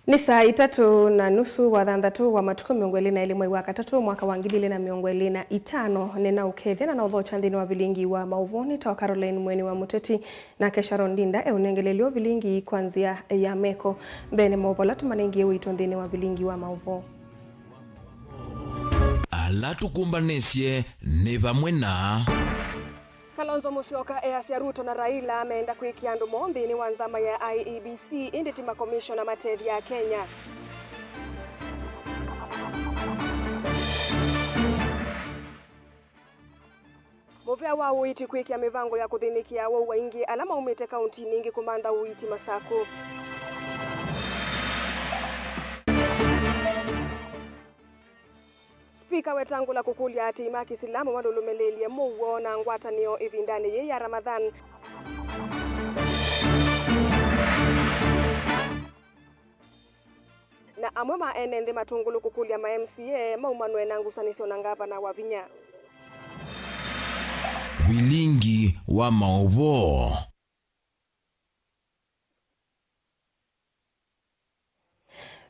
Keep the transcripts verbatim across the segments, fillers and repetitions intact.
Nĩ saa itatũ na nusu wa thanthatũ wa matukũ, mĩongo ĩlĩ na ĩlĩ mwei wa katatũ, mwaka wa ngili ilĩ na mĩongo ĩlĩ na itano. Nĩnaũkethya na naũthokya nthĩnĩ wa vilingi wa maũvoo nĩ tawa Caroline Mweni wa Mũteti, nake Sharon Ndinda eũnengelelyo vilingi kwa nzĩa ya meko. Mbee nĩ maũvoo ala tũmanengie wĩito nthĩnĩ wa vilingi wa maũvoo. Ala tũkũmbanĩsye nĩ vamwe na Kalonzo Musyoka easya Ruto na Raila meenda kwĩkĩa andũ moo nthĩnĩ wa nzama ya I E B C, ĩndĩ ti makomishona matethya Akenya. Mũvea wa ũiiti kwĩkĩa mĩvango ya kũthĩnĩkĩa awau aingĩ ala maumĩte kauntinĩ ingĩ kũmantha ũiiti Masakũ. Spika Wetangula kũkũlya aatĩĩi ma Kĩsilamu malũlũmĩlĩĩlye mũuo na ngwatanĩo ĩvindanĩ yĩĩ ya Ramadhan. Na amwe ma ene nthĩ matũngũlũ kũkũlya ma M C A maumanwe na ngusanĩsyo na ngavana Wavinya. Vilingi wa maũvoo.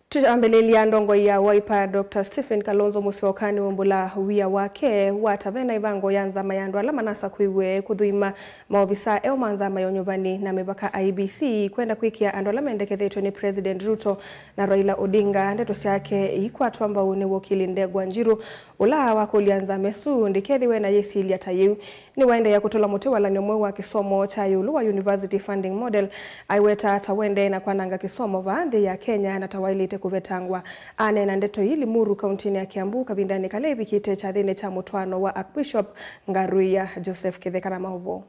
Twambĩlĩlya, ndongoi ya Wiper, Doctor Stephen Kalonzo Musyoka nĩwaumbũla wia wake wa ta vena ĩvango ya nzama ya andũ ala manasakũiwe kũthũima maovisa eũ ma nzama ya ũnyuvani na mĩvaka I E B C kwenda kwĩkĩa andũ ala mendekethetw'e nĩ President Ruto na Raila Odinga ndeto syake iikwatwa mbau nĩ wokili Ndegwa Njiru, ũla wakũlya nzama ĩsu ndĩkethĩwe na yĩsilya ta yĩu. Nĩwaendeea kũtũla mũtĩ walany'o mweũ wa kĩsomo kya ĩũlũ wa University Funding Model, aiweta ta ũendee na kwananga kĩsomo vaa nthĩ ya Kenya na ta waĩlĩte kũvetangwa. Aneena ndeto ii Limuru, kauntinĩ ya Kiambu, kavindanĩ kala ĩvikĩte kyathĩnĩ kya mũtwaano wa Archbishop Ngaruiya. Joseph Kĩtheka na maũvoo.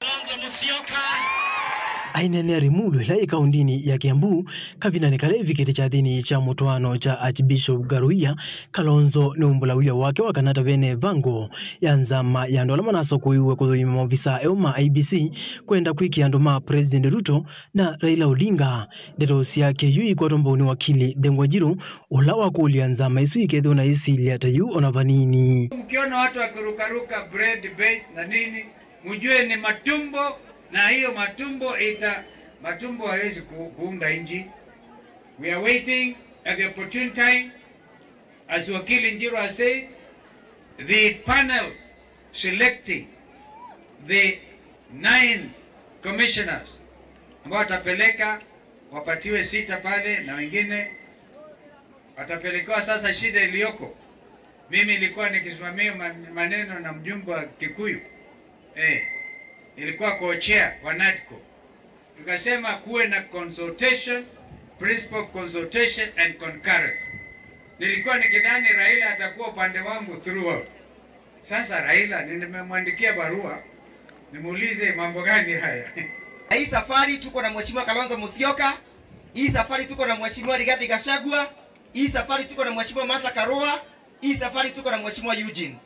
Kalonzo Musyoka. Aineenea Limuru ĩla ĩ kauntinĩ ya Kiambu, kavindanĩ kala ĩvikĩte kyathĩnĩ kya mũtwaano kya Archbishop Ngaruiya, Kalonzo nĩwaumbũla wia wake wa kana ta vena ĩvango ya nzama ya andũ ala manasakũiwe kũthũima maovisa eũ ma I E B C kwenda kwĩkĩa andũ ma President Ruto na Raila Odinga. Ndeto syake yu ikwatwa mbau nĩ wakili Ndegwa Njiru, ũla wakũlya nzama ĩsu ikethĩwa na yĩsilya ta yĩu ona vanini. Mkiona watu wakirukaruka bread base na nini, mjue ni matumbo, na hiyo matumbo ita-, matumbo hawezi ku-, kuunda nchi. We are waiting at the opportune time. As Wakili Njiru has said, the panel selecting the nine commissioners ambao watapeleka, wapatiwe sita pale na wengine watapelekewa. Sasa shida iliyoko, mimi nilikuwa nikisimamia man-, maneno na mjumbe wa Kikuyu. Eh, nilikuwa co-chair wa NADCO. Tukasema kuwe na consultation, principle of consultation and concurrence. Nilikuwa nikidhani Raila atakuwa upande wangu throughout. Sasa Raila, nimemwandikia barua, nimuulize mambo gani haya? Hii safari tuko na Mheshimiwa Kalonzo Musyoka, hii safari tuko na Mheshimiwa Rigathi Gachagua, hii safari tuko na Mheshimiwa Martha Karua, hii safari tuko na Mheshimiwa Eugene.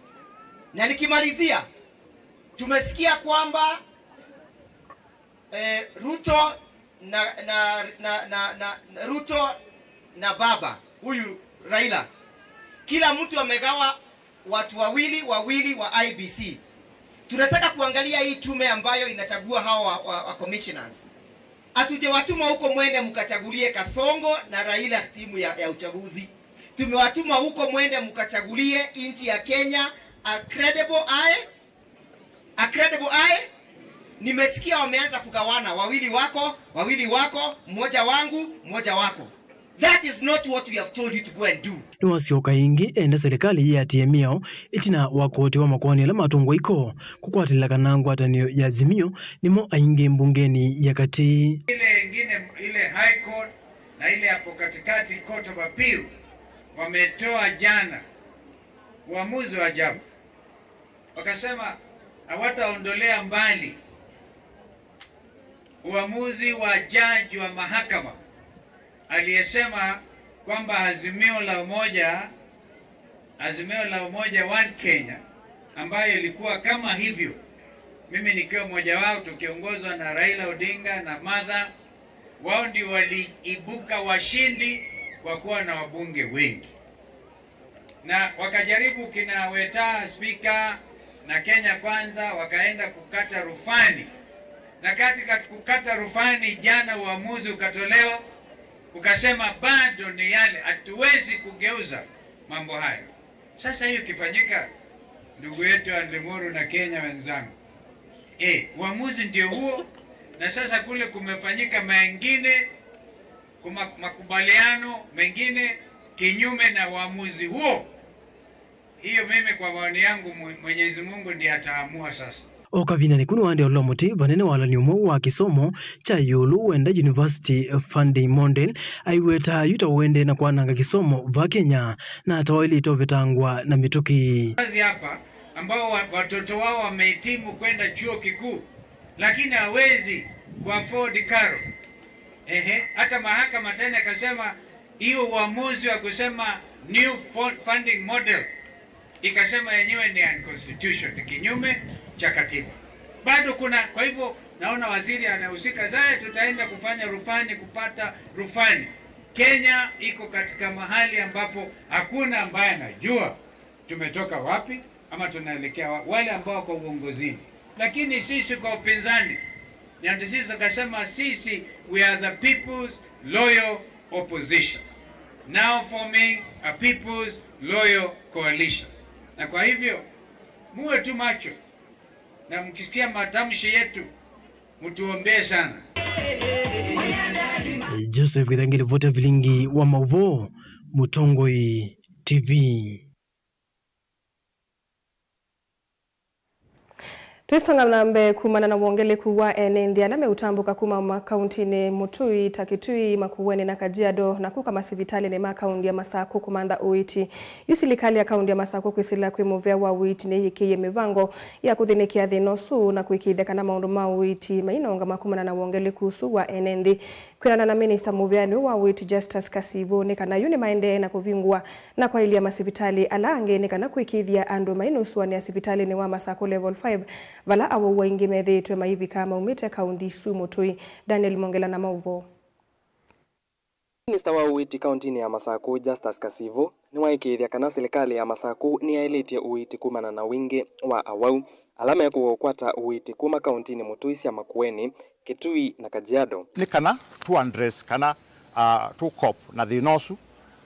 Na nikimalizia, tumesikia kwamba eh, Ruto na, na, na, na, na Ruto na baba huyu Raila, kila mtu amegawa watu wawili wawili wa I E B C. Tunataka kuangalia hii tume ambayo inachagua hawa wa, wa, wa commissioners. Hatujawatuma huko mwende mkachagulie Kasongo na Raila timu ya, ya uchaguzi. Tumewatuma huko mwende mkachagulie nchi ya Kenya a credible I E B C. A credible I E B C. Nimesikia wameanza kugawana, wawili wako, wawili wako, mmoja wangu, mmoja wako. That is not what we have told you to go and do. Nĩwasyoka ĩngĩ enda serikali yĩatĩe mĩao ĩtina wa koti wa makoani ala matũngwa iko kũkwatĩla kana ngwatanĩo ya Azimio nĩmo aingĩ mbungenĩ ya katĩ. Ile ingine, ile High Court na ile hapo katikati, Court of Appeal, wametoa jana uamuzi wa ajabu. Wakasema hawataondolea mbali uamuzi wa jaji wa mahakama aliyesema kwamba Azimio la Umoja, Azimio la Umoja One Kenya, ambayo ilikuwa kama hivyo, mimi nikiwa mmoja wao, tukiongozwa na Raila Odinga na Martha, wao ndio waliibuka washindi kwa kuwa na wabunge wengi. Na wakajaribu kina Weta, Spika, na Kenya Kwanza, wakaenda kukata rufani. Na katika kukata rufani, jana uamuzi ukatolewa Ukasema bado ni yale, hatuwezi kugeuza mambo hayo. Sasa hiyo ikifanyika, ndugu yetu Andrew Muru na Kenya wenzangu, eh, uamuzi ndio huo, na sasa kule kumefanyika mengine, kuma, makubaliano mengine kinyume na uamuzi huo, hiyo mimi kwa maoni yangu Mwe-, Mwenyezi Mungu ndiye ataamua sasa. O kavindanĩ kau nĩwaendee ũlũla mũtĩ vanene walani ũmwe wa kĩsomo kya ĩũlũ wenda University Funding Model, aiweta yu ta ũendee na kwananga kĩsomo va Kenya na ta waĩlĩte ũvetangwa na mĩtũkĩ. Wazazi hapa ambao wa-, watoto wao wamehitimu kwenda chuo kikuu, lakini hawezi kuafford karo. Ehe, hata mahakama tena ikasema hiyo uamuzi wa kusema new fo-, funding model ikasema yenyewe ni unconstitutional, kinyume cha katiba. Bado kuna, kwa hivyo naona waziri anahusika zaidi, tutaenda kufanya rufani, kupata rufani. Kenya iko katika mahali ambapo hakuna ambaye anajua tumetoka wapi ama tunaelekea wa-, wale ambao wako uongozini. Lakini sisi kwa upinzani, na ndio sisi tukasema sisi, we are the people's loyal opposition, now forming a people's loyal coalition. Na kwa hivyo, muwe tu macho, na mkisikia matamshi yetu, mtuombee sana. Joseph Githangi, ripoti ya vilingi wa mauvoo, Mũtongoi T V. Twĩsonga na mbee, kumana na wongeleku wa ene nthĩ ala meũtambũka kuma makauntinĩ Mũtũi ta Kitui, Makueni na Kajiado na kũka masivitalĩnĩ ma kaunti ya Masakũ kũmantha ũiiti. Yu silikalĩ ya kaunti ya Masakũ kwĩsĩla kwĩ mũvea wa ũiiti nĩyĩkĩie mĩvango ya kũthĩnĩkĩa thĩna ũsu na kũĩkĩĩthya kana maũndũ ma ũiiti mainũngama kumana na wongeleku ũsu wa ene nthĩ. Kwĩanana na minista mũvĩanĩ wa ũiiti Justus Kasivu nĩ kana yu nĩmaendee na kũvingũa na kwaĩlya masivitalĩ ala angĩ nĩ kana kũĩkĩĩthya andũ mainũsũanĩa sivitalĩnĩ wa Masakũ Level five, vala awau aingĩ methĩĩtwe maivika maumĩte kaunti isu Mũtũi. Daniel Mongela na maũvoo. Minista wa ũiiti kauntinĩ ya Masakũ Justus Kasivu nĩwaĩkĩĩthya kana silikalĩ ya Masakũ nĩyaĩlĩtye ũiiti kumana na wingĩ wa awau ala mekũkwata ũiiti kuma kauntinĩ Mũtũi sya Makueni, Kitui na Kajiado. Nĩ kana tũ address kana, ah, tũ cope na thĩna ũsu,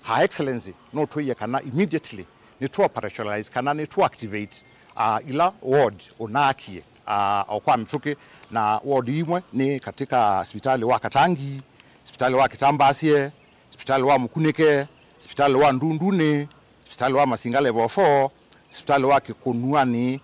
Her Excellency nũtwĩie kana immediately nĩtũ operationalize kana nĩtũ activate, ah, ila ward ũnaakie, ah, o kwa mĩtũkĩ, na ward imwe nĩ katika sivitalĩ wa Katangi, sivitalĩ wa Kĩtambasye, sivitalĩ wa Mũkunĩke, sivitalĩ wa Ndundunĩ, sivitalĩ wa Masinga Level four, sivitalĩ wa Kĩkũnuanĩ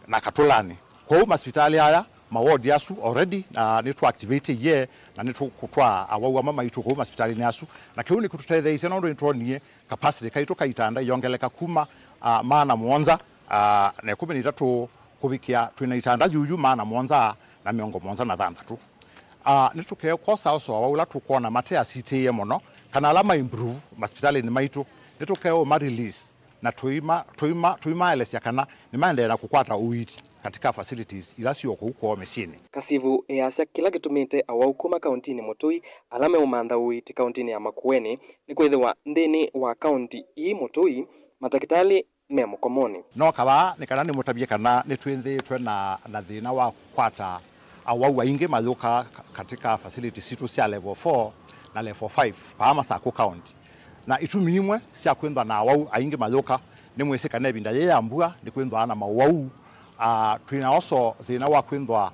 na Katũlanĩ. Kwoou masivitalĩ aya, mawodi asu already, na nĩtũ activate-ĩie na nĩtũkũtwaa awau amwe maitũ kũu masivitalĩnĩ asu, na kĩu nĩkĩtũtetheeisye nũndũ nĩtwonie capacity kaitũ ka itanda iongeleka kuma, ah, maana mũonza, ah, na ĩkũmi na itatũ kũvikĩa twĩ na itanda yuyu maana mũonza na mĩongo mũonza na thanthatũ. Ah, nĩtũkekosa ũsoo wa ũla tũkwona mate asitĩĩe mũno, kana ala ma improve masivitalĩnĩ maitũ, nĩtũkeũma release na tũima, tũima, tũimaelesya kana nĩmaendee na kũkwata ũiiti katika facilities ila syĩ o kũu kwoo mĩsyĩnĩ. Kasivu easya kĩla kĩtumĩte awau kuma kauntinĩ Mũtũi ala meũmantha ũiiti kauntinĩ ya Makueni nĩ kwĩthĩwa nthĩnĩ wa kaunti ii Mũtũi, matakĩtalĩ me mũkomonĩ. Nooka vaa nĩ kana nĩmũtavye kana nĩtwĩthĩĩtwe na, na thĩna wa kũkwata awau aingĩ mayũka katika facilities sitũ sya level four na level five vaa Masakũ County. Na itumi imwe sya kwĩthwa na awau aingĩ mayũka, nĩmwĩsĩ kana ĩvinda yĩĩ ya mbua nĩkwĩthwaa na mawau. Ah, twĩ na ũsoo thĩna wa kwĩthwa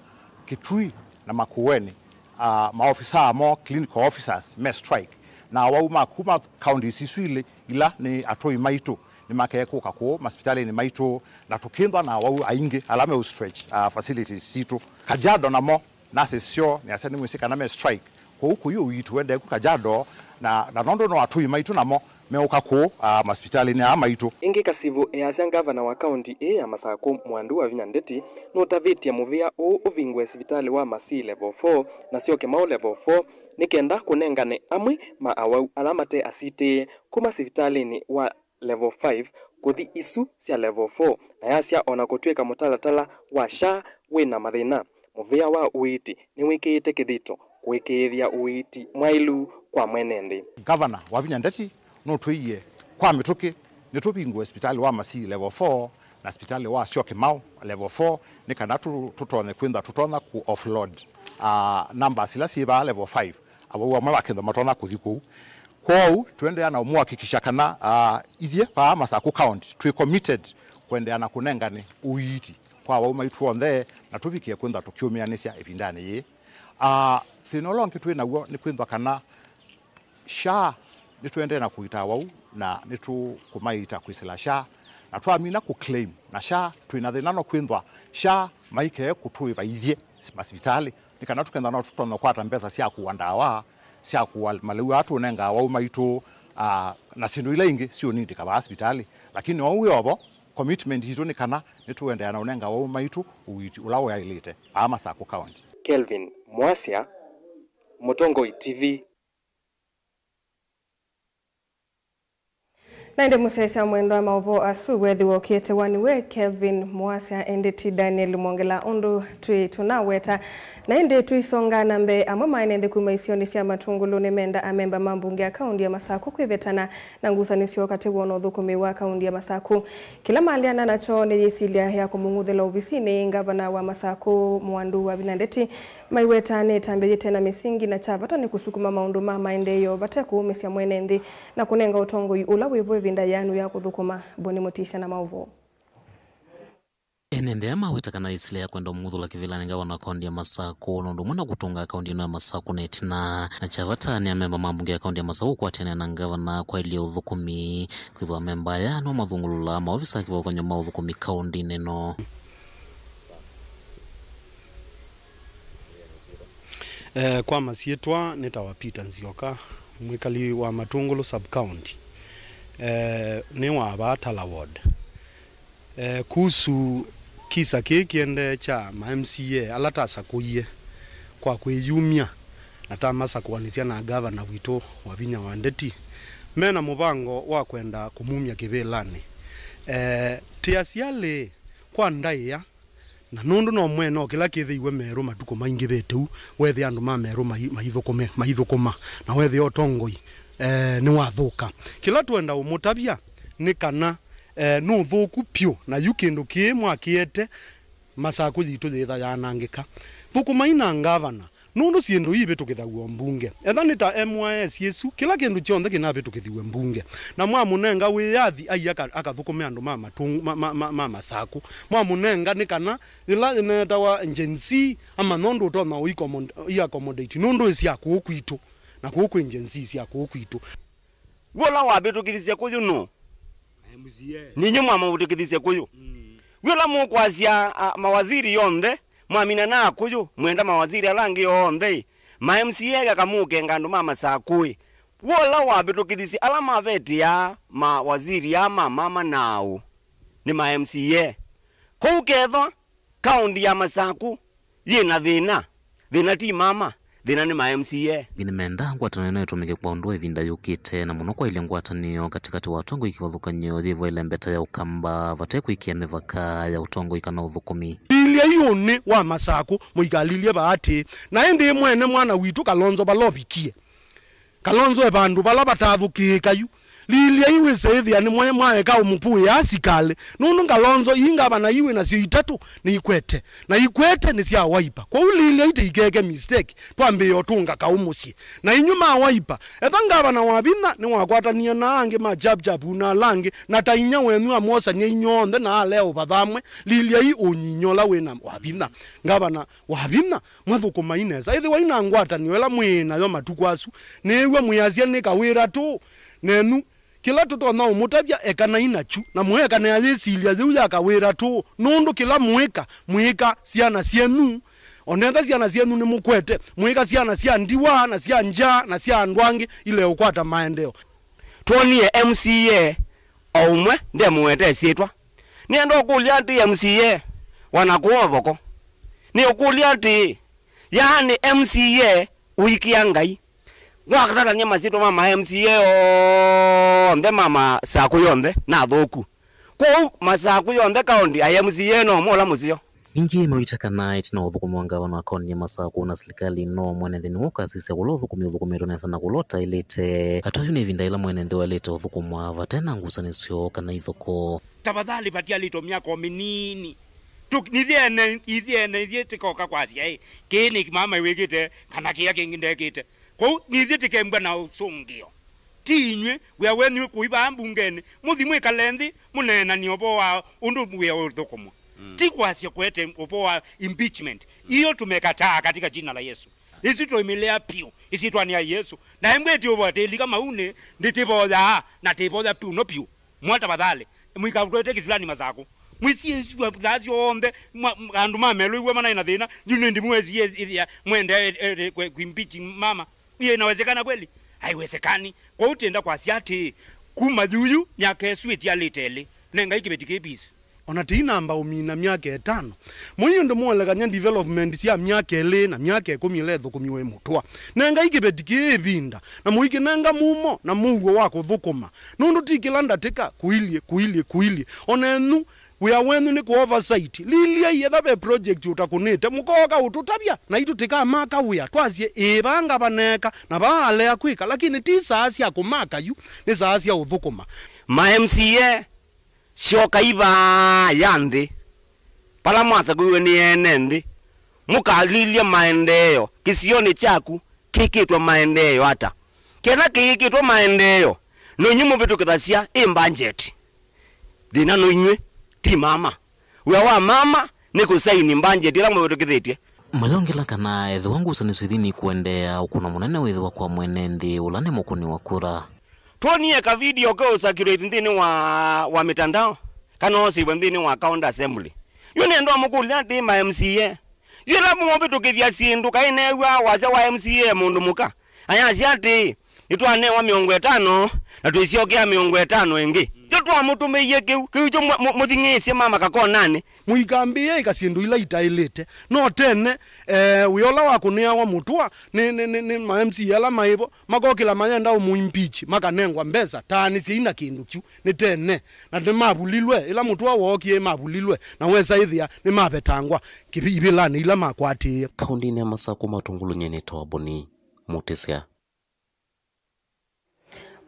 Kitui na Makueni, ah, maofisa amo, clinical officers, me strike. Na awau ma kuma counties isu ilĩ ila nĩ atũi maitũ nĩmakekũka kũũ masivitalĩnĩ maitũ, na tũkĩthwa na awau aingĩ ala meũ stretch, ah, facilities sitũ. Kajiado namo nurses syoo nĩasya nĩmwĩsĩ kana me strike. Kwoou kũi ũiiti ũendee ku Kajiado, na, na nũndũ no atũi maitũ namo meũka kũũ, ah, masivitalĩnĩ aa maitũ. Ĩngĩ Kasivu easya ngavana wa kaunti ĩĩ ya Masakũ Mwandu Wavinya Ndeti nũtavĩtye mũvĩa ũũ ũvingũe sivitalĩ wa Masii Level four na Syokimau Level four nĩ kenda kũnengane amwe ma awau ala mate asitĩĩe kuma sivitalĩnĩ wa Level five kũthi isu sya Level four, ayasya o na kũtw'ĩka mũtalatala wa SHA wĩ na mathĩna, mũvĩa wa ũiiti nĩwĩkĩĩte kĩthito kũĩkĩĩthya ũiiti mwaĩlu kwa mwene nthĩ. Ngavana Wavinya Ndeti nũtwĩie kwa mĩtũkĩ nĩtũvingũe sivitalĩ wa Masii Level four na sivitalĩ wa Syokimau Level four nĩ kana tũ-, tũtonye kwĩthwa tũtonya kũ offload, ah, numbers ila syĩ vaa Level five. Awau amwe makethwa matonya kũthi kũu. Kwoou, tũendeea na ũmũhakikisha kana, ah, ithyĩ vaa Masaku County twĩ committed kũendeea na kũnengane ũiiti kwa awau maitũ onthe, na tũvikĩe kwĩthwa tũkyũmĩanĩsya ĩvindanĩ yĩĩ. Ah, thĩna ũla ũngĩ twĩ naw'o nĩ kwĩthwa kana SHA, nĩtũendee na kũiita awau, na nĩtũkũmaiita kwĩsĩla SHA, na twamina kũclaim na SHA, twĩ na thĩna no kwĩthwa SHA maikee kũtũĩva ithyĩ masivitalĩ, nĩ kana tũkethwa no tũtonya kũkwata mbesa sya kũa ndawa, sya kũa malĩu aa tũũnenga awau maitũ, ah, na syĩndũ ila ingĩ siũnindĩka vaa sivitalĩ. Lakini oou wĩ ovo, commitment yitũ nĩ kana nĩtũendeea na ũnenga awau maitũ ũiiti ũla ũyaĩlĩte aa Masaku County. Kelvin Mwasya, Mũtongoi T V. Na ĩndĩ mũsyaĩĩsya mwendwa, maũvoo asu weethĩwa ũkĩete wani we Kelvin Mwasya, ĩndĩ ti Daniel Mwongela ũndũ twĩ tũnaweta. Na ĩndĩ tũisonga na mbee, amwe ma ene nthĩ kuma isionĩ sya Matungulu nĩmenda amemba ma mbunge ya kaunti ya Masaku kwĩvetana na ngusanĩsyo katĩ woo na ũthũkũmi wa kaunti ya Masaku. Kĩla maleana nakyo nĩ yĩsilya ya kũmũng'uthĩla ovisinĩ ngavana wa Masaku Mwandu Wavinya Ndeti. Maiweta nĩ ĩtambya yĩte na mĩsingi, na kya vata nĩ kũsukuma maũndũ ma maendeeo vate kũũmĩsya mwene nthĩ na kũnenga ũtongoi ũla wĩvo ĩvinda yĩanu ya kũthũkũma. Boni Mũtisya na maũvoo. Ene nthĩ aya maweta kana ĩsilya ya kwenda ũmũthũla kĩvĩlanĩ ngavana wa kaunti ya Masaku, na ũndũ ũmwe na kũtũnga kaunti ĩno ya Masaku na ĩtina. Na kya vata nĩ amemba ma mbunge ya kaunti ya Masaku kũkwatĩanĩa na ngavana kwaĩlya ũthũkũmi, kwĩthĩwa amemba aya nĩmo mathũngũlũlaa maovisa kĩvathũkany'o ma ũthũkũmi kauntinĩ ĩno. Eh, kwa masyĩtwa nĩtawa Peter Nzioka, mwĩkali wa Matungulu sub county. Eh, nĩ wa vaa Tala ward. Eh, kuhusu kisa kĩĩ kĩendee kya ma M C A ala tasakũie kwa kwĩyumya na tamasakũanĩsya na gavana witũ Wavinya wa Ndeti, mena mũvango wa kwenda kũmumya kĩvĩlanĩ. Eh, tĩasya lĩ, kwa ndaĩa, na nũndũ no mwene o kĩla kĩthĩiwe merũ matukũ maingĩvĩte ũu, wethĩa andũ ma merũ mai-, maithũkũme, maithũkũma, na wethĩa ũtongoi, eh, nĩwathũka. Kĩla twenda ũmũtavya nĩ kana, eh, nũthũku pyũ, na yu kĩndũ kĩĩ mwakĩete Masaku yitũ yĩtha yaanangĩka. Thũkũmai na ngavana, nũndũ syĩndũ ii ivĩtũkĩthaw'a o mbunge. Etha nĩ ta M Y S ĩsu, kĩla kĩndũ kyonthe kĩnavĩtũkĩthiw'e mbunge. Na mwamũnenga wĩyathi ai aka-, akathũkũme andũ ma Matũng-, ma, ma, ma, ma Masaku. Mwamũnenga nĩ kana yĩla ĩneetawa Gen Z, amanya ũndũ ũtonya ũi-, accommod-, i accommodate, nũndũ ĩ sya kũũ kwitũ, na kũũ kwĩ Gen Z sya kũũ kwitũ. We ũla wavĩtũkĩthisye kũyũ nũũ? M C A. Ninyu mwamavĩtũkĩthisye kũyũ. Mm. We ũla mũkwasya, a, mawaziri onthe, mwamina na akũyũ, mwenda mawaziri ala angĩ onthe, ĩ, ma M C A aka mũũkenga andũ ma Masaku ĩ. We ũla wavĩtũkĩthisye ala mavetĩaa mawaziri aa ma mama na aũ, nĩ ma M C A. Kũu kethwa kaũnti ya Masaku yĩ na thĩna, thĩna ti mama, thĩna nĩ ma M C A. Angĩ nĩmendaa ngwatanĩo ĩno ĩtũmĩke kwa ũndũ wa ĩvinda yũkĩte, na mũno kwaĩlye ngwatanĩo katĩkatĩ wa atongoi kĩvathũkany'o yĩvo ĩlembeta ya Ũkamba, vate kwĩkĩa mĩvaka ya ũtongoi kana ũthũkũmi. Lilyai ũnĩ wa Masaku, mũikalilye vaatĩĩ, na ĩndĩ mwene mwana witũ Kalonzo vala ũvikie. Kalonzo e vandũ vala vatathũkĩĩka yu. Lilyai wĩse ĩthĩa nĩ mwe mwaeka ũmũkũĩa asikalĩ. Nũndũ Kalonzo, ii ngavana ii wĩ nasyo itatũ nĩikwete. Na ikwete nĩ sya Wiper. Kwoou lilyai tĩikeke mistake, twambĩĩe ũtũnga kaũ mũsyĩ. Na inyu ma Wiper, etha ngavana Wavinya nĩwakwatanie na angĩ ma Chap Chap na ala angĩ, na ta inya wenyu amwosanie inyw'onthe na alea ũvatha amwe, lilyai ũnyinyi ũla wĩ na Wavinya. Ngavana Wavinya, mwathũkũmai nesa. Ĩthĩwai na ngwatanĩo ĩla mwĩ nayo matukũ asu. Nĩĩw'a mwĩasya nĩ kawĩra tũũ. Nenyu, kĩla tũtonya ũmũtavya, ekanai nakyu, na mũekanĩa yĩsilya yĩu ya kawĩra tũũ, nũndũ kĩla mũĩka, mũĩka syana syenyu. O netha syana syenyu nĩmũkwete, mũĩka syana sya ndiwa, na sya ngya, na sya andũ angĩ ileũkwata maendeeo. Twonie M C A o ũmwe ndemũweta ĩsyĩtwa. Nĩenda ũkũlya atĩĩ, M C A wa nakũũ Mavoko, nĩũkũlya atĩĩ, yaani M C A ũikĩa Ngai? Watatany'a masyĩtwa ma ma M C A onthe ma Masaku yonthe nathũku. Kwoou Masaku yonthe kaũnti aĩ M C A no ũmwe ũla mũseo. Ningĩ mawĩta kana ĩtina wa ũthũkũmi wa ngavana wa kaũnti ya Masaku na silikalĩ ĩno, mwene nthĩ nĩwe ũkasisya kũla ũthũkũmi ũthũkũmĩtwe nesa na kũla ũtaĩlĩte. Ata yu nĩ ĩvinda yĩla mwene nthĩ waĩlĩte ũthũkũmwa vate na ngusanĩsyo kana ithoko. Tafadhali vatialĩtwe myako mĩnini. Tũ-, nithyĩ ene, ithyĩ ene, ithyĩ tĩkoka kwasya, "Ĩ, kĩĩ nĩ mama wĩkĩte, kana kĩya kĩngĩ ndekĩte." Kwoou nithyĩ tĩkembwa na ũsũngĩo. Ti inyw'ĩ, wĩa wenyu wĩ kũi vaa mbungenĩ. Mũthi mwĩkale nthĩ, mũneenanie ũvoo wa ũndũ wĩa ũthũkũmwa. Ti kwasya kũete ũvoo wa impeachment. Hiyo tumekataa katika jina la Yesu. Ĩsu tũimĩlea piũ ĩsyĩtwanĩ ya Yesu. Na embwĩti ũvoo tĩlika maunĩ, ndĩtĩvoyaa na tĩvoya piũ no piũ. Mwa tafadhali, mũikatwete kĩsilani Masakũ. Mwĩsie ĩsu thaa syonthe, mwa- andũ ma melũ iw'o manaĩ na thĩna, yu nĩ ndimũ ĩsie ĩthĩa mwende, eh, eh, kwe- kwimpeach mama. Hiyo inawezekana kweli? Haiwezekani. Kwoou tĩenda kwasya atĩĩ, kuma yuyu myaka ĩsu ĩtialĩte ĩlĩ, nengai kĩveti kĩ peace. Ona tĩinamba ũmina myaka ĩtano. Mũi ũndũ mũelekany'a development sya myaka ĩlĩ na myaka ĩkũmi ĩla ĩthũkũmiwe ĩ mũtũa. Nengai kĩveti kĩĩ ĩvinda, na mũikĩnenga mumo na mũuo wa kũthũkũma. Nũndũ ti kĩla ndatĩka, kũilyĩ, kũilyĩ, kũilyĩ. Ona enyu, wĩa wenyu nĩ kũ oversight. Liliai, etha ve project ũtakũnĩte, mũkooka ũtũtavya, naitũ tĩkamaka wĩa, twasye, ĩĩ, vaa ngavana eka, na vaa alea kwĩka, lakini ti saa sya kũmaka yu, nĩ saa sya ũthũkũma. Ma M C A, syokai vaa ya nthĩ, vala mwasakũiwe nĩ ene nthĩ, mũkalilye maendeeo kĩsionĩ kyaku kĩkĩtwe maendeeo ata? Kethwa kĩĩkĩtwe maendeeo, no inyw'ĩ mũvĩtũkĩthasya ĩ mbanjeti. Thĩna no inyw'ĩ, ti mama. Wĩa wa mama nĩ kũsaini mbanjeti ĩla mũvĩtũkĩthĩtye. Mayongela kana ethĩwa ngusanĩsyo ithi nĩikũendeea, ũkũno mũnene wĩthĩwa kwa mwene nthĩ ũla nĩ mũkũni wa kura. Twonie ka video keũ circulate nthĩnĩ wa, wa mitandao, kana oosĩiwe nthĩnĩ wa County Assembly. Yu nĩenda ũmũkũlya atĩĩ, ma M C A, yu ĩla mũvĩtũkĩthya syĩndũ, kaĩ neew'aa wasya wa M C A mũndũ mũka? Ayasya atĩĩ, nĩtwanewa mĩongo ĩtano, na twĩsyokea mĩongo ĩtano ĩngĩ. Yu twamũtũmĩie kĩu, kĩu kyo mũ- mũ- mũthing'ĩĩsye mama kakonanĩ. Mũikambĩĩe ĩka syĩndũ ila itaĩlĩte. No tene, eh, wĩa ũla wakũnĩawa mũtũa nĩ, nĩ, nĩ, nĩ ma M C A ala maĩ vo, makokĩla mayenda ũmũ impeach, makanengwa mbesa, taanĩsyai na kĩndũ kyu. Nĩ tene, na nĩmavulilwe, ĩla mũtũa wookie mavulilwe, na wesa ĩthĩa nĩmavetangwa kĩvi- ivĩlanĩ ila makwatĩĩe. Kaũndĩnĩ ya Masakũ, matũngũlũnyenĩ twa Boni Mũtĩsya.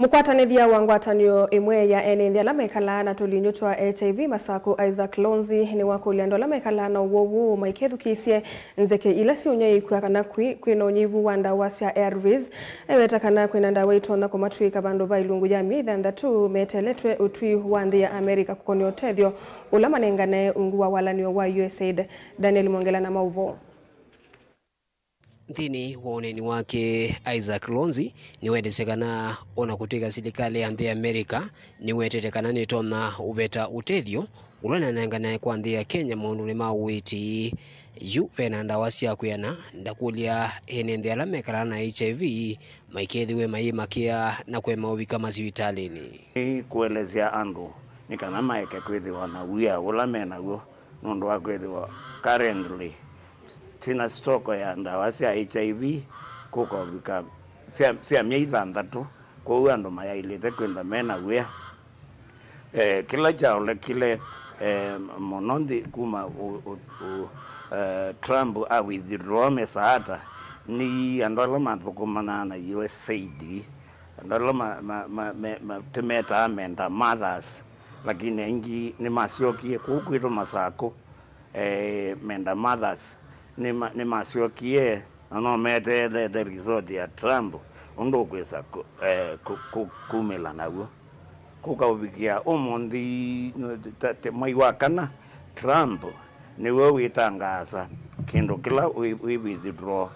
Mũkwatanĩthya wa ngwatanĩo ĩmwe ya ene nthĩ ala mekalaa na tũlinyũ twa H I V Masakũ, Isaac Lonzi, nĩwakũlya andũ ala mekalaa na ũwau ũũ maikethukĩĩsye nzeke ila siũnyaĩĩkw'a kana kwĩ- kwĩ na ũnyivu wa ndawa sya ARVs. Eweta kana kwĩ na ndawa itonya kũmatw'ĩĩka vandũ va ilungu ya myei thanthatũ meteeletwe ũtwi wa nthĩ ya America kũkony'a ũtethyo ũla manenganae ungu wa walanĩo wa USAID. Daniel Mwongela na maũvoo. Nthĩnĩ wa ũneeni wake, Isaac Lonzi nĩwendesye kana o na kũtw'ĩka silikalĩ ya nthĩ ya America nĩwetete kana nĩtonya ũveta ũtethyo ũla ũnanenganae kwa nthĩ ya Kenya maũndũnĩ ma ũiiti, yu ve na ndawa sya kwĩana, ndakũlya ene nthĩ ala mekalaa na H I V maikethĩwe mayĩmakĩa na kũema ũvika masivitalĩnĩ. Nĩ kũelesya andũ nĩ kana maeke kwĩthĩwa na wia ũla me naw'o, nũndũ wa kwĩthĩwa currently twĩna stock ya ndawa sya H I V kũka ũvika sya, sya myei thanthatũ, kwoou andũ mayaĩlĩte kwĩnda me na wia. Eh, kĩla kyaolekile, eh, mũno nthĩ kuma ũ, ũ, ũ, eh, Trump a withdraw mĩsaata nĩ andũ ala mathũkũmanaa na USAID, andũ ala ma, ma, ma, me, ma, tũmetaa menda mothers, lakini aingĩ nĩmasyokie kũu kwitũ Masakũ. Eh, menda mothers nĩma- nĩmasyokie, na no meteelete resort ya Trump ũndũ ũkwĩsa kũ- eh, kũ- kũ- kumĩla naw'o. Kũkaũvikĩa ũmũnthĩ, ta- ta- mwai wa kana, Trump nĩwe wĩtangaasa kĩndũ kĩla wĩ- wĩ withdraw.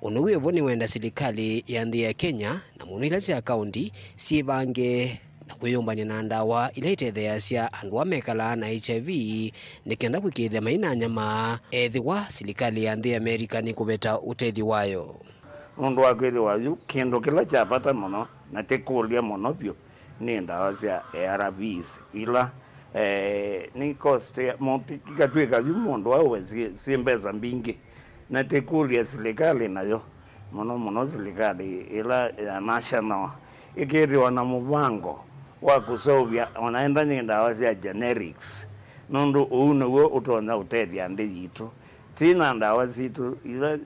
Ũndũ wĩ vo nĩwenda silikalĩ ya nthĩ ya Kenya na mũno ila sya kaũnti syĩvange na kwĩyũmbany'a na ndawa ila itetheeasya andũ ala mekalaa na H I V nĩ kenda kũĩkĩĩthya mai na nyamaa ethĩwa silikalĩ ya nthĩ ya America nĩkũveta ũtethyo wayo. Nũndũ wa kwĩthĩwa yu kĩndũ kĩla kya vata mũno na tĩkũlya mũno vyũ nĩ ndawa sya ARVs ila, eh, nĩ cost ya- mo- ti- ikatw'ĩka yu mũndũ auwe syĩ syĩ mbesa mbingĩ. Na tĩkũlya silikalĩ nayo, mũno mũno silikalĩ ĩla ya national, ĩkethĩwa na mũvango wa kũseũvya ona enda nĩ ndawa sya generics, nũndũ ũu nĩw'o ũtonya ũtethya nthĩ yitũ. Twĩ na ndawa sitũ ila,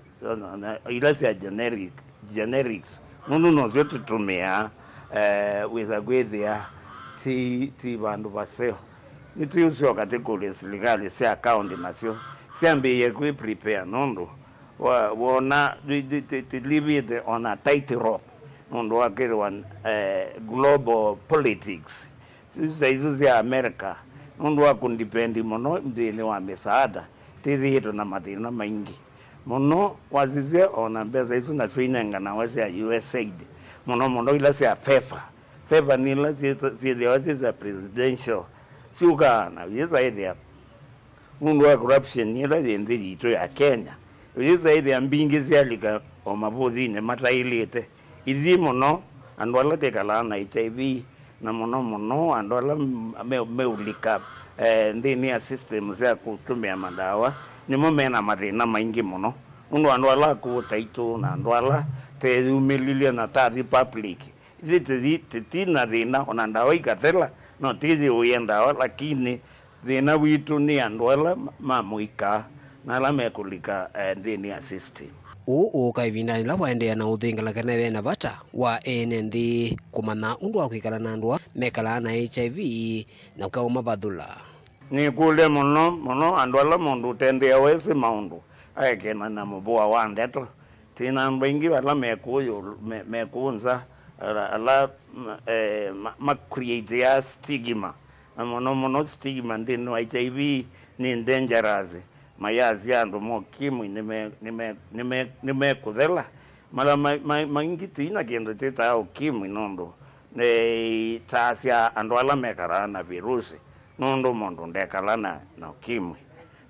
ila sya generic, generics, nũndũ nosyo tũtũmĩaa, eh, wĩsa kwĩthĩa ti, ti vandũ vaseo. Nĩtũũsyoka tĩkũlye silikalĩ sya kaũnti nasyo syambĩĩe kwĩ prepare, nũndũ Wa-, wona tũi-, tũ-, tũ-, tũlivĩte on a tight rope nũndũ wa kwĩthĩwa, eh, global politics. Siasa isu sya America, nũndũ wa kũndipendi mũno nthĩnĩ wa mĩsaada, twĩthĩĩtwe na mathĩna maingĩ mũno. Wasisya, o na mbesa isu nasyo inenganawa sya U S aid, mũno mũno ila sya FEFA. FEFA nĩ ila syĩ-, syĩthĩawa syĩ sya presidential, syũkaa na yĩsaĩthĩa nũndũ wa corruption ĩla yĩ nthĩ yitũ ya Kenya. Yĩsaĩthĩa mbingĩ syalika o mavũthinĩ mataĩlĩte. Ithyĩ mũno, andũ ala twĩkalaa na H I V, na mũno mũno andũ ala me-, meũlika, eh, nthĩnĩ ya system sya kũtũmĩa madawa, nĩmo me na mathĩna maingĩ mũno. Nũndũ andũ ala akũũ taitũ na andũ ala teyumĩlilye na tathi public, ithyĩ tũthi-, tũti na thĩna, ona ndawa ikathela, no twĩyĩũĩe ndawa, lakini thĩna witũ nĩ andũ ala ma mũika na ala mekũlika, eh, nthĩnĩ ya system. Ũũ ũũka ĩvindanĩ yĩla waendeea na ũthĩngala kana ve na vata wa ene nthĩ kũmanya ũndũ wa kwĩkala na andũ ala mekalaa na H I V na ũkaũmavathũla. Nĩkũlya mũno mũno andũ ala mũndũ ũtendeeawesĩ maũndũ aekena na mũvũa wa ndeto. Twĩ na andũ aingĩ ala me kũũ yũlũ, me, me kũũ nza, ala, ala, eh, ma, ma createaa stigma. Na mũno mũno stigma nthĩnĩ wa H I V nĩ dangerous. Mayasya andũ ma ũkimwi nĩme-, nĩme-, nĩme-, nĩmekũthela. Mala ma-, ma-, maingĩ tũi na kĩndũ twĩtaa ũkimwi nũndũ, eh, taasya andũ ala mekaraa na virusi nũndũ mũndũ ndekala na, na ũkimwi.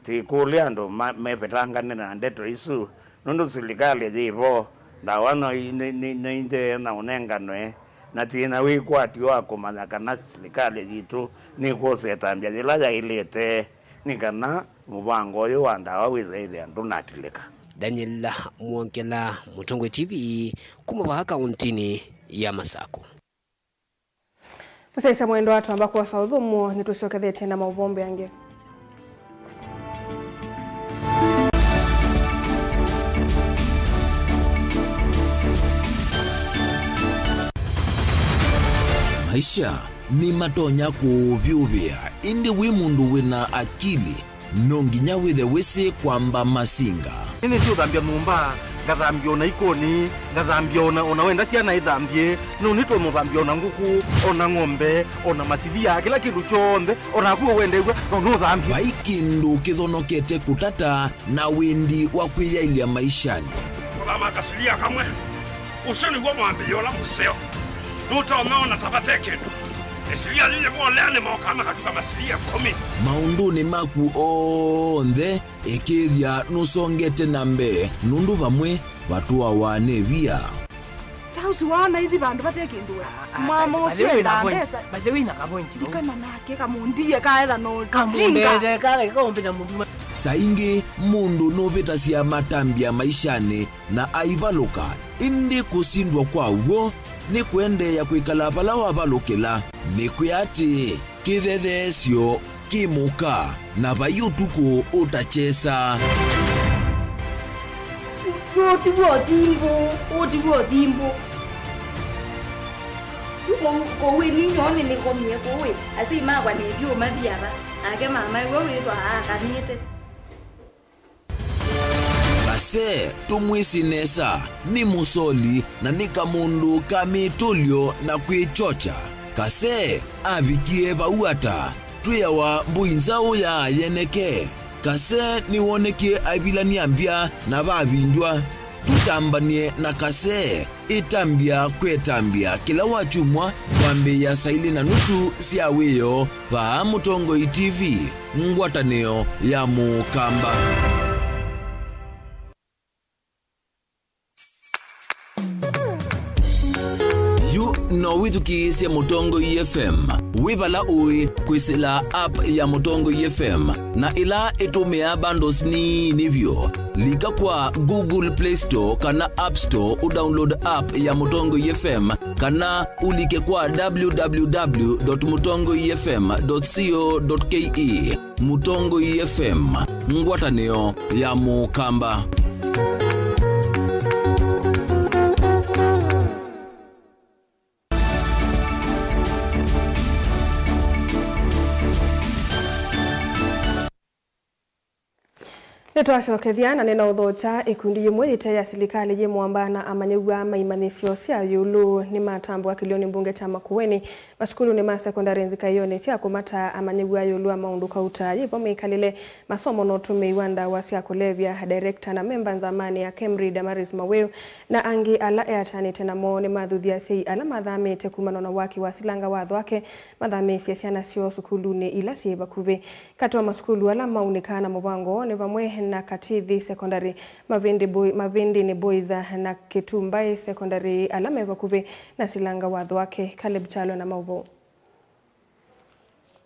Tũikũlya andũ ma-, mevetangane na ndeto isu, nũndũ silikalĩ yĩ vo, ndawa no i-, nĩ, nĩ, nĩ nthee na ũnenganwe, na twĩ na wĩkwatyo wa kũmanya kana silikalĩ yitũ nĩkwosa ĩtambya yĩla yaĩlĩte nĩ kana mũvango ũyũ wa ndawa wĩsaĩthĩa ndũnatilĩka. Daniel Mwongela, Mũtongoi T V, kuma vaa kauntinĩ ya Masakũ. Mũsyaĩĩsya mwendwa, twamba kwosa ũthũmũo, nĩtũsyokethetye na maũvoo mbeange. Maisha nĩmatonya kũũvyũvĩa, ĩndĩ wĩ mũndũ wĩ na akili, no nginya wĩthe wĩsĩ kwamba masinga. Nĩnĩsĩ ũthambya nyũmba, ngathambya ona ikoni, ngathambya ona, ona wenda syana ithambye, no nĩtũmũthambya ona ngũkũ, ona ng'ombe, ona masilia, kĩla kĩndũ kyonthe, ona naku ũwendeew'a, no nũthambye. Vai kĩndũ kĩthonokete kũtata na wendi wa kwĩyaĩlya maishanĩ. Kũthama kasilia kamwe. Ũsu nĩw'o mwambĩĩo ũla mũseo. Nũtonya ona ta vate kĩndũ. Ĩsilia yĩyĩvolea nĩmokaa makatuka masilia ĩkũmi. Maũndũnĩ maku onthe, ĩkĩĩthya nũsongete na mbee, nũndũ vamwe vatũawa nĩ via. Ta ũsu waona ithi vandũ vate kĩndũ we. Ah, ah, mama by the ũsu way, endaa na point, mbesa. By the way, na ka point, no? Ikana nake kamũndie kaetha no kamũndete, kale kaũmbĩta mũndũ. Saa ingĩ mũndũ nũvĩtasya matambya maishanĩ na aivalũka, ĩndĩ kũsindwa kwa w'o nĩ kũendeea kwĩkala vala wavalũkĩla. Nĩkwĩa atĩ, kĩthetheesyo kĩ mũka, na vai ũtukũ ũtakyesa. Ũũ ti w'o thimbũ, ũũ ti w'o thimbũ. Yu kũu, kũu ĩ ninyoo nĩnĩkomie kũu ĩ, asyai makwa nĩthyũũma viava, nake mama ĩw'o wĩthwa aakanĩte. Kase, tũmwĩsĩ nesa, nĩ mũsoli na nĩ kamũndũ ka mĩtũlyo na kwĩkyokya. Kase avikie vau ata? Twĩawa mbũi nzaũ ya yeneke. Kase nĩwonekie aivilany'a mbya na vavindw'a. Tũtambany'e na Kase. Ĩtambya kwĩ ĩtambya kĩla wakyumwa kwambĩĩa saa ilĩ na nusu sya wĩoo vaa Mũtongoi T V, ngwatanĩo ya Mũkamba. Yu no wĩthukĩĩsye Mũtongoi F M wĩ vala ũĩ kwĩsĩla app ya Mũtongoi F M, na ĩla ĩtũmĩaa bundles nini vyũ. Lika kwa Google Play Store kana App Store ũdownload app ya Mũtongoi F M, kana ũlike kwa w w w dot mũtongoi f m dot co dot k e. Mũtongoi F M, ngwatanĩo ya Mũkamba. Nĩtwasyokethya na nĩnaũthokya, ĩkundi yĩmwe yĩte ya silikalĩ yĩ mũamba na amanyĩw'a ma imanyĩsyo sya ĩũlũ nĩmatambũa kĩlĩonĩ mbunge kya Makueni masukulunĩ ma sekondalĩ nzikaĩonĩ sya kũmataa amanyĩw'a ĩũlũ wa maũndũ kauta, yĩvo mĩkalĩle, masomo na ũtũmĩi wa ndawa sya kũlevya. Director na memba nzamanĩ ya KEMRI Damaris Mawĩu na angĩ ala eatanĩte namo nĩmathuthya asyai ala mathamĩte kumana na waki wa silanga wa athwake mathamĩĩsye syana syoo sukulunĩ ila syĩ vakuvĩ. Katĩ wa masukulu ala maunĩkaa na mũvango ũũ nĩ vamwe na Katithi Secondary, Mavĩndĩ Boy-, Mavĩndĩnĩ Boys na Kĩtumbaĩ Secondary, ala me vakuvĩ na silanga wa athwake. Caleb Kyalo na maũvoo.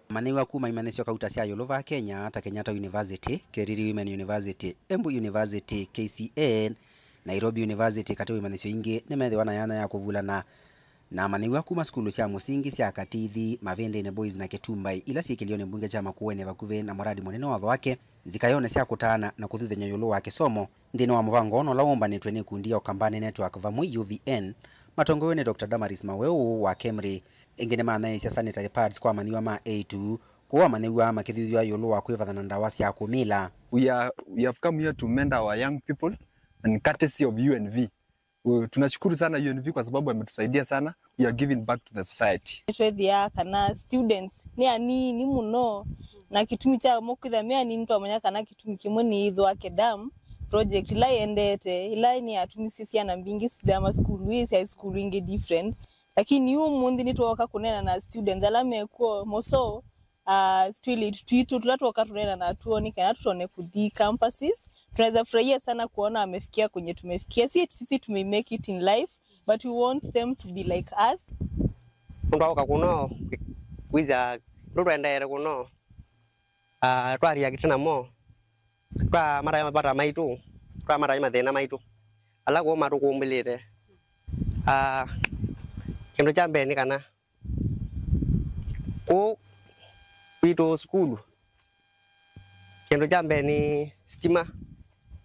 Amanyĩw'a kuma imanyĩsyo kauta sya ĩũlũ va Kenya ta Kenyatta University, Kiriri Women University, Embu University, K C N, Nairobi University, katĩ wa imanyĩsyo ingĩ, nĩmethĩwa na yanya ya kũvulana na amanyĩw'a kuma sukulu sya mũsingi sya Katithi, Mavĩndĩnĩ Boys na Kĩtumbaĩ, ila syĩ kĩlĩonĩ mbunge kya Makueni vakuvĩ na mũradi mũnene wa athwake, nzikaĩonĩ sya kũtaana na kũthuthany'a ĩũlũ wa kĩsomo nthĩnĩ wa mũvango ũno ũla wũmbanĩtw'e nĩ ikundi ya Ukambani Network vamwe U V N, matongoew'e nĩ Doctor Damaris Mawĩu wa KEMRI. Ĩngĩ nĩmanyaĩĩsya sanitary pads kwa amanyĩw'a ma A two, kũu amanyĩw'a makĩthuthw'a ĩũlũ wa kwĩvatha na ndawa sya kũmila. We are, we have come here to mentor our young people and courtesy of U N V. Uh, tunashukuru sana U N V kwa sababu ametusaidia sana. We are giving back to the society. Nĩtwethĩaa kana students nĩ anini mũno, na kĩtumi kya mo kwĩthĩa me anini twamanya kana kĩtumi kĩmwe nĩ ĩthwa kedam project ĩla yendete, ĩla nĩyatumisye syana mbingĩ sithama sukulu ii syaĩ sukulu ingĩ different. Lakini yu ũmũnthĩ nĩtwooka kũneena na students ala mekw'o mũsoo, ah, twĩlĩtu twitũ tũla twoka tũneena natw'o nĩ kana tũtone kũthi campuses. Tunaweza furahia sana kuona wamefikia kwenye tumefikia. Si eti sisi tume make it in life, but we want them to be like us. Nũndũ wa kũka kũno, kwĩsya ũndũ twaendeere kũno, ah, twa react namo, twamataĩa mavata maitũ, twamataĩa mathĩna maitũ ala kũu matũkumbĩlĩte. Ah, kĩndũ kya mbee nĩ kana kũu kwitũ sukulu, kĩndũ kya mbee nĩ sitima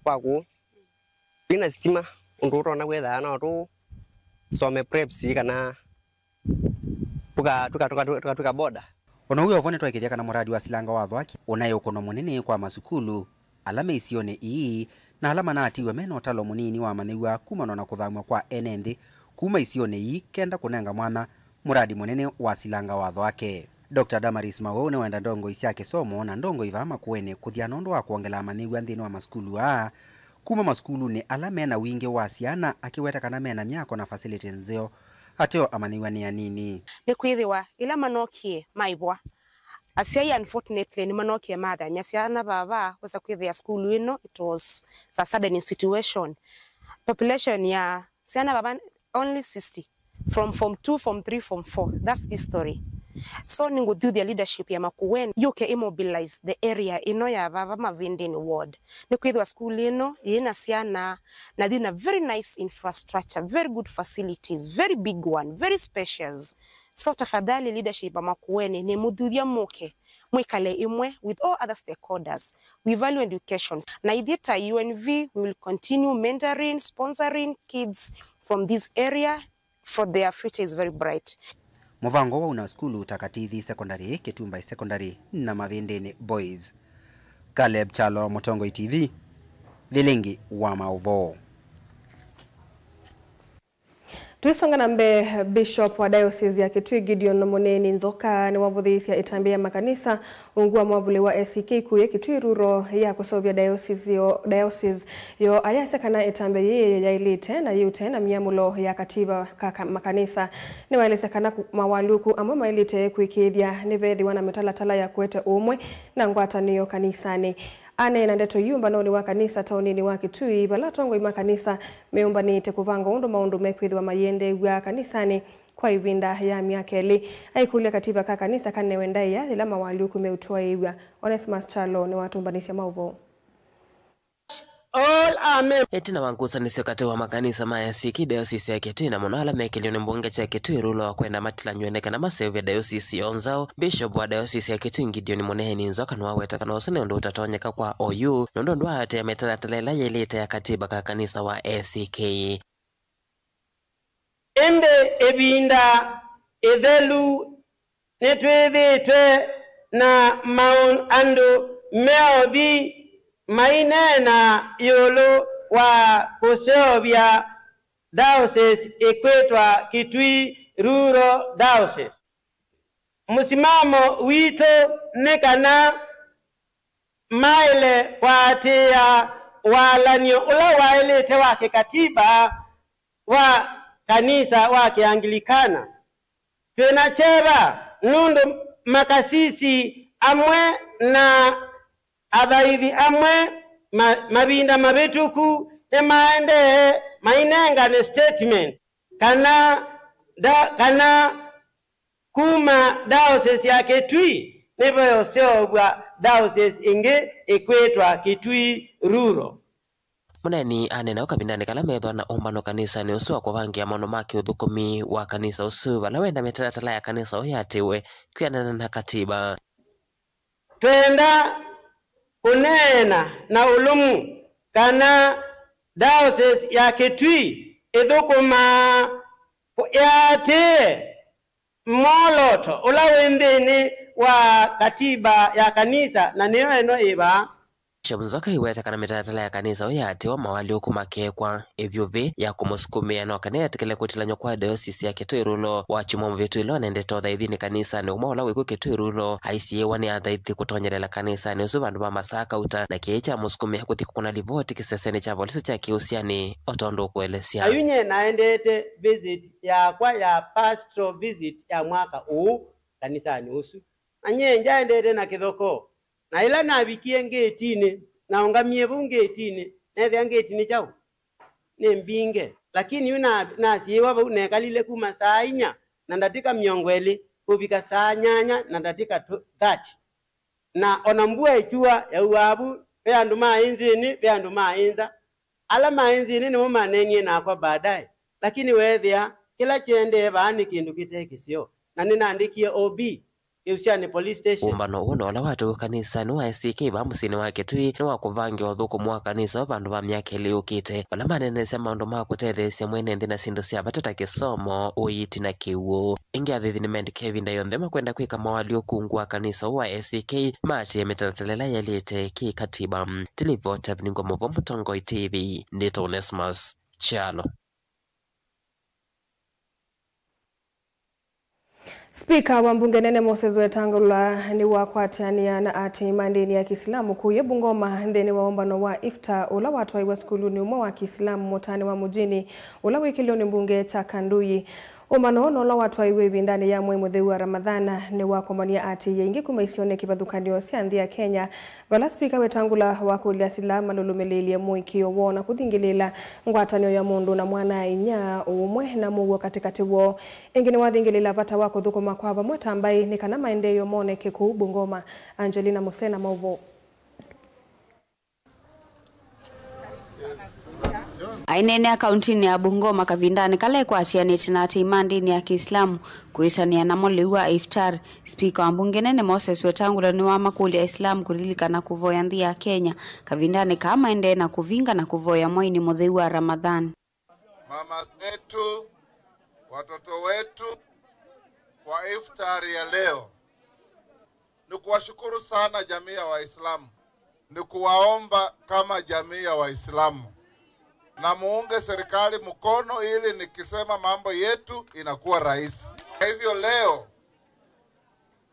kwa kũu. Twĩna sitima, ũndũ ũtonya kwĩthĩa no tũsome preps kana tũka, tũka, tũka, tũka, tũka boda. O na ũu wĩ o vo, nĩtwaĩkĩĩthya kana mũradi wa silanga wa athwaki ũnaĩ ũkũno mũnene kwa masukulu ala me isionĩ ii, na ala manatiwe me na ũtalo mũnini wa amanyĩw'a kumana na kũthamw'a kwa ene nthĩ kuma isionĩ ii kenda kũnenga mwanya mũradi mũnene wa silanga wa athwake. Doctor Damaris Mawĩu nĩwenda ndongoi sya kĩsomo na ndongoi vaa Makueni kũthya nũndũ wa kwongela amanyĩw'a nthĩnĩ wa masukulu aa, kuma masukulunĩ ala me na wingĩ wa syana, akĩweta kana me na myako na facility nzeo, ateo amanyĩw'a nĩ anini. Nĩkwĩthĩwa ĩla manokie maĩvwa, asyai unfortunately nĩmanokie mathamya syana vava, wesa kwĩthĩa sukulu ĩno, it was a sudden situation. Population ya syana vava only sixty. From form two, form three, form four. That's history. So nĩngũthuthya leadership ya Makueni yũke imobilize the area ĩno ya vava Mavĩndĩnĩ ward. Nĩkwĩthĩwa sukulu ĩno yĩna syana na yĩna very nice infrastructure, very good facilities, very big one, very spacious. So tafadhali leadership ya Makueni nĩmũthuthya mũke mwĩkale ĩmwe with all other stakeholders. We value education. Na ithyĩ ta U N V, we will continue mentoring, sponsoring kids from this area, for their future is very bright. Mũvango wa una sukulu ta Katithi Secondary, Kĩtumbaĩ Secondary na Mavĩndĩnĩ Boys. Caleb Kyalo, Mũtongoi T V, Vilingi wa Maũvoo. Tũisonga na mbee, Bishop wa Diocese ya Kitui Gideon Mũneeni Nzoka nĩwavũthĩĩsya ĩtambya ya makanisa ungu wa mwavũli wa A C K kũya Kitui Rural ya kũseũvya diocese yo, diocese yo. Ayasya kana ĩtambya yĩĩ yaĩlĩte na yĩũte na myamũlo ya kativa ka, ka makanisa. Nĩwaelesya kana ku, mawalyũku amwe maĩlĩte kwĩkĩĩthya nĩveethĩwa na mĩtalatala ya kũete ũũmwe na ngwatanĩo kanisanĩ. Aneena ndeto ii ũmbanonĩ wa kanisa taoninĩ wa Kitui, vala atongoi ma kanisa meũmbanĩte kũvanga ũndũ maũndũ mekwĩthĩwa mayĩendeew'a kanisanĩ kwa ĩvinda ya myaka ĩlĩ. Aikũlya kativa ka kanisa kanewe ndaĩa yĩla mawalyũku meũtwaĩĩw'a. Onesmus Kyalo nĩwatũmbanĩsya maũvoo. All are men. Ĩtina wa ngusanĩsyo katĩ wa makanisa ma A C K Diocese ya Kitui, na mũno ala me kĩlĩonĩ mbunge kya Kitui Rural, wa kwenda matilany'we nĩ kana maseũvye diocese yoo nzaũ, Bishop wa Diocese ya Kitui Gideon Mũneeni Nzoka nĩwaweta kana ũsu nĩ ũndũ ũtatonyeka kwa oyu, nũndũ ndwaaatĩĩa mĩtalatala ĩla yaĩlĩte ya katiba ka kanisa wa A C K. Ĩndĩ ĩvinda ĩthelu nĩtwĩthĩĩtwe na maũ-, andũ meothi maineena ĩũlũ wa kũseũvya diocese ĩkwĩtwa Kitui Rural Diocese. Mũsimamo witũ nĩ kana maĩle kũatĩĩa walany'o ũla waĩlĩte wa kĩkatiba wa kanisa wa Kĩangilikana. Twĩ na kyeva nũndũ makasisi amwe na athaithi amwe ma-, mavinda mavĩtũku nĩmaendee mainengane statement kana nda-, kana kuma diocese ya Kitui nĩveũseũvw'a diocese ĩngĩ ĩkwĩtwa Kitui Rural. Mũneeni aneena ũu kavindanĩ kala methwa na ũmbano kanisanĩ ũsu wa kũvangĩa maũndũ ma kĩũthũkũmi wa kanisa ũsu, vala wenda mĩtalatala ya kanisa ũũ yatĩwe kwĩanana na katiba. Twenda kũneena na ũlũmu kana diocese ya Kitui ĩthũkũmaa ĩatĩĩe mwolooto ũla wĩ nthĩnĩ wa katiba ya kanisa, na nĩyo ĩno ĩ vaa. Bishop Nzoka aiweta kana mĩtalatala ya kanisa ũyatĩwa mawalyũku makekwa ĩvyũvĩ ya kũmũsukumĩa no kana etĩkĩle kũtilany'a kwa diocese ya Kitui Rural. Wakyumwa mũvĩtu ĩla ũnendete ũthaithinĩ kanisanĩ ũmwe ũla wĩkw'o Kitui Rural, aisiĩĩwa nĩ athaithi kũtonyelela kanisanĩ ũsu vandũ va masaa kauta, na kĩĩ kyamũsukumĩa kũthi kũkũna livoti kĩsesenĩ kya volisi kya Kĩũsyanĩ, o tondũ ũkũelesya. Ayunye naendete visit yakwa ya pastoral visit ya mwaka ũũ kanisanĩ ũsu, na nyie ndyaendete na kĩthokoo. Na ĩla navikie ngĩtinĩ, naũngamie vau ngĩtinĩ, neethĩa ngĩti nĩ kyaũ? Nĩ mbinge. Lakini yu na-, nasiĩĩwa vau, nekalile kuma saa inya na ndatĩka mĩongo ĩlĩ kũvika saa nyanya na ndatĩka tw-, thirty. Na ona mbua ĩkyua, yauaa vu, ve andũ maĩ nzĩnĩ, ve andũ maĩ nza. Ala maĩ nzĩnĩ nĩmo maneenie nakwa baadaye, lakini weethĩa kĩla kĩendee vaa nĩ kĩndũ kĩte kĩseo, na nĩnaandĩkie O B Kĩũsyanĩ Police Station. Ũmbano ũũ na ũla watũw'e kanisanĩ wa A C K vaa mũsyĩnĩ wa Kitui nĩ wa kũvangĩa ũthũkũmi wa kanisa vandũ va myaka ĩlĩ yũkĩte, vala maneenesya maũndũ ma kũtetheesya mwene nthĩ na syĩndũ sya vata ta kĩsomo, ũiiti na kĩw'ũ. Ĩngĩ athaithi nĩmendĩkie ĩvinda yonthe makwenda kwĩka mawalyũku ungu wa kanisa ũũ wa A C K maatĩĩe mĩtalatala ĩla yaĩlĩte kĩ-katiba. Tilivota Viningwa Mũvo, Mũtongoi T V, ndĩtwa Onesmus Kyalo. Spika wa mbunge nene Moses Wetangula nĩwakwatĩanĩa na aatĩĩi ma ndĩni ya Kĩsilamu kũya Bungoma nthĩnĩ wa ũmbano wa iftar ũla watwaĩwe sukulunĩ ũmwe wa Kĩsilamu mũtaanĩ wa Mujini ũla wĩ kĩlĩonĩ mbunge kya Kanduyi. Ũmbano ũũ ũla watwaĩwe ĩvindanĩ ya mwei mũtheu wa Ramadhan nĩwakomanie aatĩĩi aingĩ kuma isionĩ kĩvathũkany'o sya nthĩ ya Kenya, vala Spika Wetangula wakũlya Asilamu malũlũmĩlĩĩlye mũĩkĩĩo woo na kũthingĩlĩĩla ngwatanĩo ya mũndũ na mwana-a-inyia, ũũmwe na mũuo katĩkatĩ woo. Ĩngĩ nĩwathingĩlĩĩla vata wa kũthũkũma kwa vamwe ta mbaĩ nĩ kana maendeeo moneke kũu Bungoma. Angelina Musena, maũvoo. Aineenea kauntinĩ ya Bungoma kavindanĩ kala ekwatĩanĩte na aatĩĩi ma ndĩni ya Kĩislamu kwĩtanĩa namo lĩu wa iftar, spika wa mbunge nene Moses Wetangula nĩwamakũlya Aislamu kũlilikana kũvoya nthĩ ya Kenya kavindanĩ kaa maendee na kũvinga na kũvoya mweinĩ mũtheu wa Ramadhan. Mama zetu, watoto wetu, kwa iftari ya leo, ni kuwashukuru sana jamii ya Waislamu. Ni kuwaomba kama jamii ya Waislamu, na muunge serikali mkono ili nikisema mambo yetu inakuwa rahisi. Kwa hivyo leo,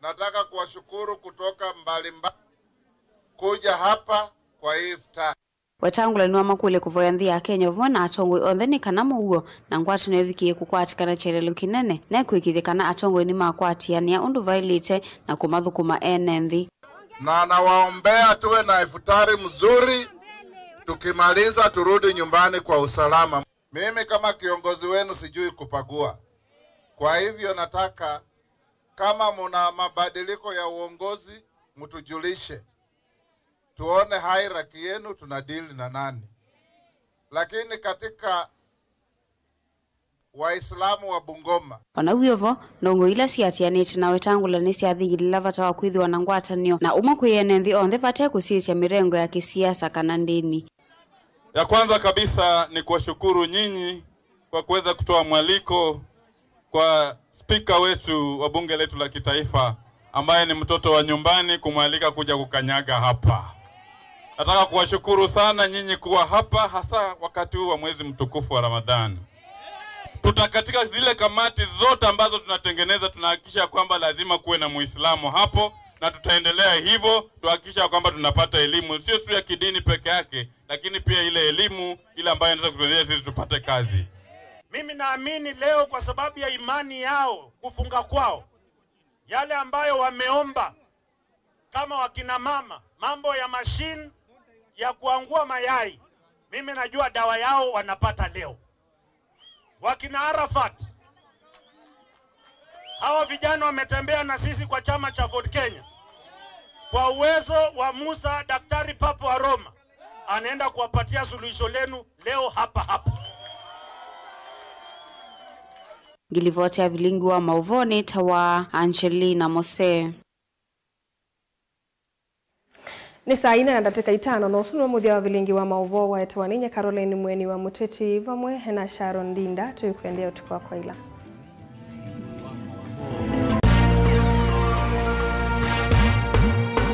nataka kuwashukuru kutoka mbalimbali kuja hapa kwa hii iftari. Wetangula nĩwamakũlya kũvoya nthĩ ya Kenya vamwe na atongoi onthe nĩ kana mũuo na ngwatanĩo ĩvikĩe kũkwatĩkana kyelelo kĩnene, na ekwĩkĩthya kana atongoi nĩmakwatĩanĩa ũndũ vaĩlĩte na kũmathũkũma ene nthĩ. Na nawaombea tuwe na ifutari mzuri, tukimaliza turudi nyumbani kwa usalama. Mimi kama kiongozi wenu sijui kupagua. Kwa hivyo nataka, kama muna mabadiliko ya uongozi, mtujulishe. Tuone hierarchy yenu, tuna deal na nani. Lakini katika Waislamu wa Bungoma. O na wĩ o vo, ndongoi ila siatĩanĩte na Wetangula nĩsyathingĩlĩla vata wa kwĩthĩwa na ngwatanĩo na ũmwe kwĩ ene nthĩ onthe vate kũsisya mĩrengo ya kĩsiasa kana ndĩni. Ya kwanza kabisa ni kuwashukuru nyinyi kwa kuweza kutoa mwaliko kwa spika wetu wa bunge letu la kitaifa, ambaye ni mtoto wa nyumbani, kumwalika kuja kukanyaga hapa. Nataka kuwashukuru sana nyinyi kuwa hapa, hasa wakati huu wa mwezi mtukufu wa Ramadhani. Tuta katika zile kamati zote ambazo tunatengeneza, tunahakikisha kwamba lazima kuwe na Muislamu hapo, na tutaendelea hivyo, tuhakikisha kwamba tunapata elimu, sio tu ya kidini peke yake, lakini pia ile elimu ile ambayo inaweza kutusaidia sisi tupate kazi. Mimi naamini leo, kwa sababu ya imani yao, kufunga kwao, yale ambayo wameomba kama wakina mama, mambo ya machine ya kuangua mayai, mimi najua dawa yao wanapata leo. Wakina Arafat, hawa vijana wametembea na sisi kwa chama cha Ford Kenya. Kwa uwezo wa Musa, Daktari Papa wa Roma anaenda kuwapatia suluhisho lenu leo hapa hapa. Ngilivoti ya vilingi wa mauvoo nĩ ta wa Angelina Mose. Nĩ saa ina na ndatĩka itano, na ũsu nĩw'o mũthya wa vilingi wa maũvoo waetewa nĩ nye Caroline Mweni wa Mũteti vamwe na Sharon Ndinda. Tũikwendea ũtukũ wa kwaila.